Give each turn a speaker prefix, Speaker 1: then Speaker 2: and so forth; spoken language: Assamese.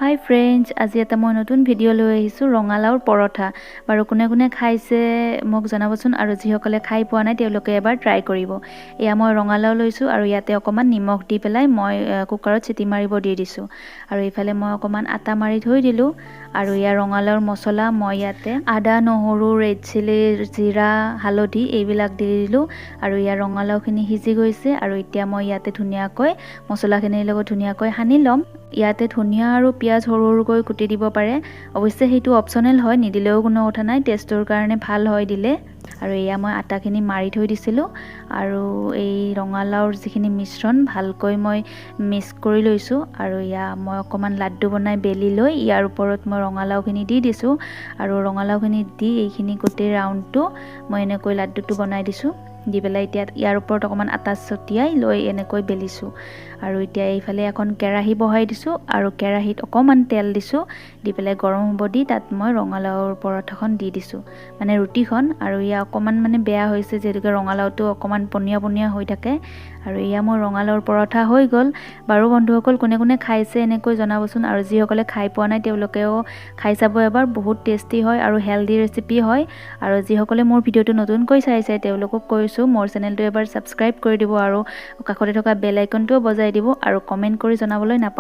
Speaker 1: হাই ফ্ৰেণ্ডছ, আজি এটা মই নতুন ভিডিঅ' লৈ আহিছোঁ, ৰঙালাওৰ পৰঠা। বাৰু, কোনে কোনে খাইছে মোক জনাবচোন আৰু যিসকলে খাই পোৱা নাই তেওঁলোকে এবাৰ ট্ৰাই কৰিব। এয়া মই ৰঙালাও লৈছোঁ আৰু ইয়াতে অকণমান নিমখ দি পেলাই মই কুকাৰত চিটি মাৰিব দি দিছোঁ। আৰু এইফালে মই অকণমান আটা মাৰি থৈ দিলোঁ। আৰু ইয়াৰ ৰঙালাওৰ মছলা মই ইয়াতে আদা, নহৰু, ৰেড চিলি, জিৰা, হালধি এইবিলাক দি দিলোঁ। আৰু ইয়াৰ ৰঙালাওখিনি সিজি গৈছে আৰু এতিয়া মই ইয়াতে ধুনীয়াকৈ মছলাখিনিৰ লগত ধুনীয়াকৈ সানি ল'ম। ইয়াতে ধনিয়া আৰু পিঁয়াজ সৰু সৰুকৈ কুটি দিব পাৰে। অৱশ্যে সেইটো অপশ্যনেল হয়, নিদিলেও কোনো কথা নাই, টেষ্টৰ কাৰণে ভাল হয় দিলে। আৰু এয়া মই আটাখিনি মাৰি থৈ দিছিলোঁ আৰু এই ৰঙালাওৰ যিখিনি মিশ্ৰণ ভালকৈ মই মিক্স কৰি লৈছোঁ। আৰু এয়া মই অকণমান লাড্ডু বনাই বেলি লৈ ইয়াৰ ওপৰত মই ৰঙালাওখিনি দি দিছোঁ। আৰু ৰঙালাওখিনি দি এইখিনি গোটেই ৰাউণ্ডটো মই এনেকৈ লাড্ডুটো বনাই দিছোঁ। দি পেলাই এতিয়া ইয়াৰ ওপৰত অকণমান আটা ছটিয়াই লৈ এনেকৈ বেলিছোঁ। আৰু এতিয়া এইফালে এখন কেৰাহী বহাই দিছোঁ আৰু কেৰাহীত অকণমান তেল দিছোঁ। দি পেলাই গৰম হ'ব দি তাত মই ৰঙালাওৰ পৰঠাখন দি দিছোঁ, মানে ৰুটিখন। আৰু এয়া অকণমান মানে বেয়া হৈছে, যিহেতুকে ৰঙালাওটো অকণমান পনীয়া পনীয়া হৈ থাকে। আৰু এয়া মোৰ ৰঙালাওৰ পৰঠা হৈ গ'ল। বাৰু বন্ধুসকল, কোনে কোনে খাইছে এনেকৈ জনাবচোন। আৰু যিসকলে খাই পোৱা নাই তেওঁলোকেও খাই চাব এবাৰ, বহুত টেষ্টি হয় আৰু হেল্ডি ৰেচিপি হয়। আৰু যিসকলে মোৰ ভিডিঅ'টো নতুনকৈ চাইছে তেওঁলোকক কৈছোঁ, মোৰ চেনেলটো এবাৰ ছাবস্ক্ৰাইব কৰি দিব আৰু কাষতে থকা বেল আইকনটোও বজাই দিব আৰু কমেণ্ট কৰি জনাবলৈ নাপাহৰিব।